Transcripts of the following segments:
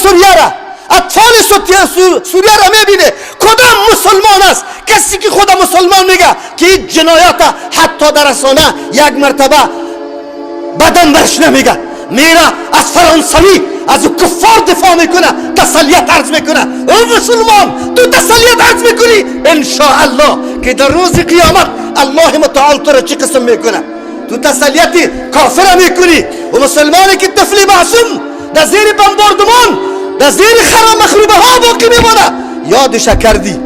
سوریه را، اطفال سوریه را میبینه. کدام مسلمان است کسی که خود مسلمان میگه که این جنایات حتی در رسانه یک مرتبه بدن برش نمیگه، میره از فرانسوی از کفار دفاع میکنه، تسلیت عرض میکنه. او مسلمان تو تسلیت عرض میکنی، ان شاء الله که در روز قیامت الله متعال تو را چه قسم میکنه. تو تسلیت کافر میکنی و مسلمانی که طفل معصوم در زیر بمباردمان در زیر خراب مخروبه ها باقی میمانه، یادش کردی،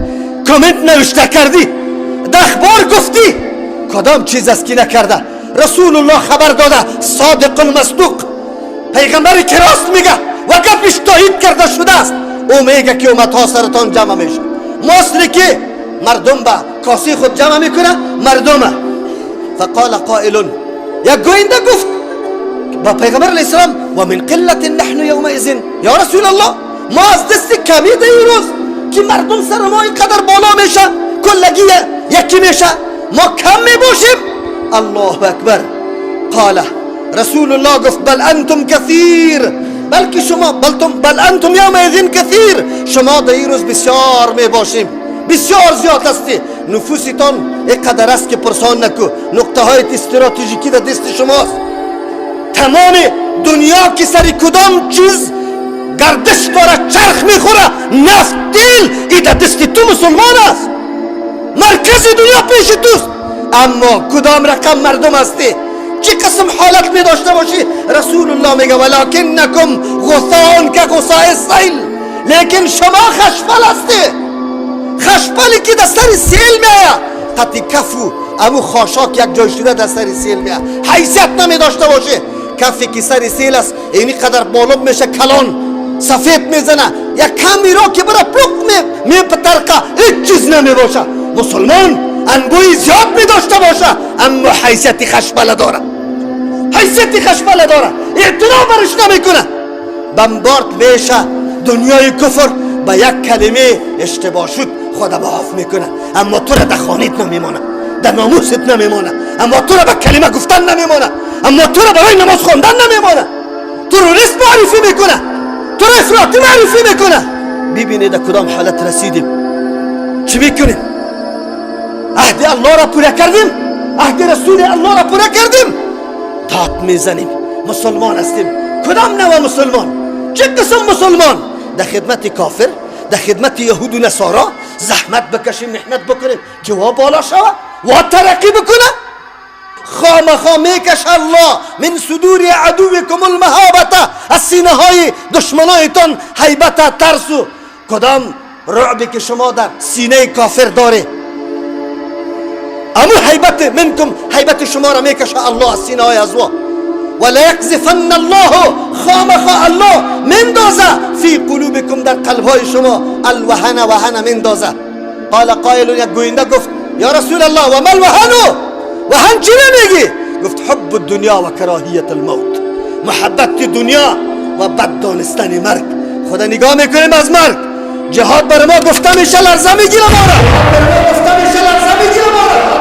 کامنت نوشته کردی، در اخبار گفتی، کدام چیز است که نکرده؟ رسول الله خبر داده، صادق المصدوق، پیغمبری که راست میگه و گپش تایید کرده شده است. او میگه که امتها سرتان جمع میشه، مثل که مردم به کاسه خود جمع میکنه مردم. فقال قائل، یک گوینده گفت با پیغمبر علیه السلام و من قلة نحن یومئذ یا رسول الله، ما از دست کمی در این روز که مردم سر ما اینقدر بالا میشه، کلگی یکی میشه، ما کم میباشیم. الله اکبر. قال رسول الله گفت بل انتم کثیر، بلکه شما بل انتم یومئذ کثیر، شما در این روز بسیار میباشیم، بسیار زیاد هستی، نفوستان اینقدر است که پرسان نکو، نقطه های استراتژیکی در دست شماست. تمام دنیا که سر کدام چیز گردش داره، چرخ میخوره، نفت، تیل، ای در دست تو مسلمان است، مرکز دنیا پیش توست. اما کدام رقم مردم هستی، چه قسم حالت می داشته باشی؟ رسول الله میگه ولکنکم غثاء که غثاء السیل، لیکن شما خشپل هستی، خشپلی که در سر سیل میآید، قطی کفو امو خاشاک یک جای شده در سر سیل میآید، حیثیت نمی داشته باشه. کفی که سر سیل است اینی قدر بالب میشه، کلان سفید میزنه، یک کمی را که برا پلق می پترقه، هیچ چیز نمی باشه. مسلمان انبوی زیاد می داشته باشه اما حیثیت خشپله داره، حیثیت خشپله داره، اعتنا برش نمیکنه. بمبارد میشه دنیای کفر، با یک کلمه اشتباه شد خدا معاف میکنه، اما تو را در خانهت نمیمانه، در ناموست نمیمانه، اما تو را به کلمه گفتن نمیمانه، اما تو را برای نماز خواندن نمیمانه، تروریست معرفی میکنه، تو را افراطی معرفی میکنه. ببینید در کدام حالت رسیدیم، چی میکنیم؟ عهد الله را پوره کردیم، عهد رسول الله را پوره کردیم، داد میزنیم مسلمان هستیم. کدام نوع مسلمان؟ چه قسم مسلمان؟ در خدمت کافر، در خدمت یهود و نصارا زحمت بکشیم، محنت بکنیم که وا بالا شوه، وا ترقی بکنه. خامخا میکش الله من صدور عدوکم المهابة، از سینه های دشمنایتان هیبت، ترس و کدام رعبی که شما در سینه کافر داره، امو هیبت منکم، هیبت شما را میکشه الله از سینه های از وا. وليقذفن الله، خامخا الله مندازه فی قلوبکم، در قلب های شما الوهن، وهن مندازه. قال قائل، یک گوینده گفت یا رسول الله و ما الوهن، وهن چی میگی؟ گفت حب الدنیا و کراهیت الموت، محبت دنیا و بد دانستن مرگ. خدا نگاه میکنیم از مرگ، جهاد بر ما گفته میشه لرزه میگیره ما را، بر ما گفته میشه لرزه میگیره ما را.